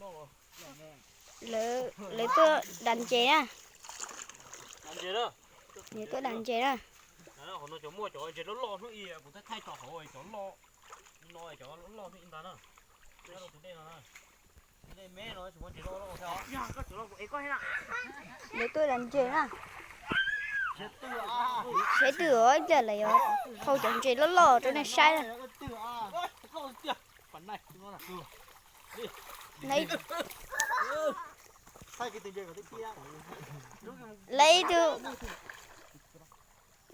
Lawv, lawv tuaj da ntses na. Lawv tuaj da ntses na. Qhov no cov muaj cov ntses loj loj hnub ib, kuv thaij thaij tso hauv cov loj no, cov loj loj hnub ib ntag na. Nyob rau tus dej no na. Tus dej me no tsis muaj ntses loj loj thiab. Lawv tuaj da ntses na. Saib twg os, ib pliag lawv yuav thau cov ntses loj loj rau nej saib na. Lawv ib tug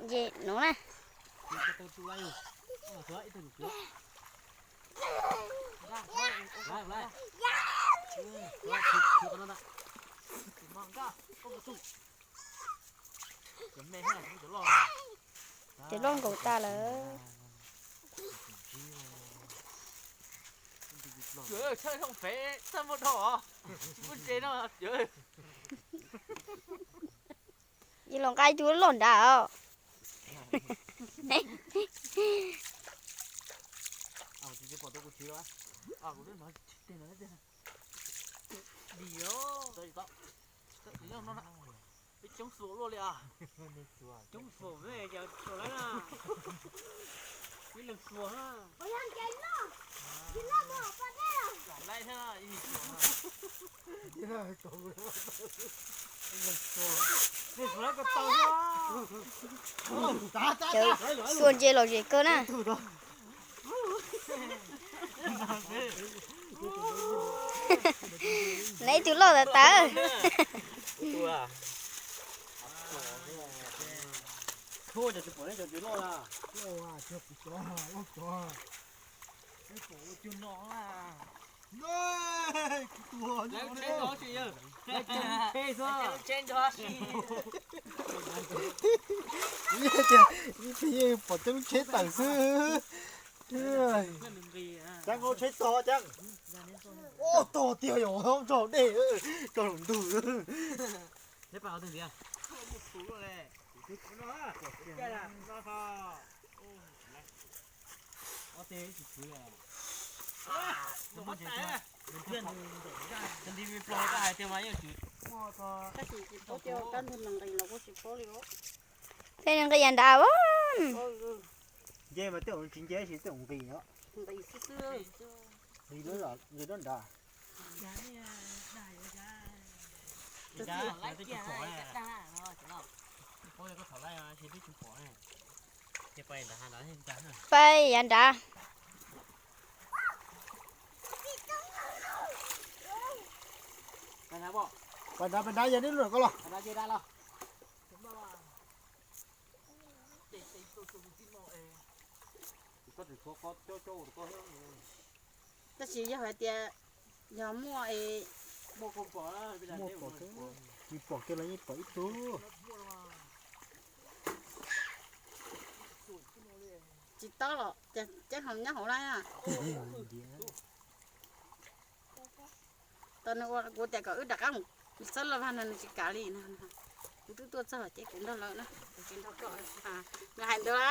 ntses no na. Cov loj nkaus tas lawm. Tshaj thooj fev txaj muag dhau os. Muaj ntses no. Ces los nqa ib tug loj nrad os. Peb coob xuas luaj li as. Coob xuas me cas xuas laib na. Ib leeg xuas na. Cov xuas ntses lom zem kawg na. Lawv ib tug loj tas tas. Ib txhia yeej pom coob tsheb tawm xwb. Caab, tsheb tog caab. Tog tiag yog nrog dej, tog lug ntug. Tej nqis yav nrad. Nce mas tej zaum tsis nce, tej zaum nqis os. Nqis nqis nrad. Pab yav nrad. Pab nrad, pab nrad, yog neb lub ko los. Tab sis yog hais tias yog muaj es, muaj pom, tsis pom kiag los yeej pom ib tug. Tsis tob los ces ho nyob hauv lawm na. Tau nws ua kuv tias kom wb rov qab mus txhawb laj vag no nws tsis kam li no. Kuv twb tuaj txog ces kuv nrog lawv na, kuv tsis nrog koj. Nws hais ntawd lawm.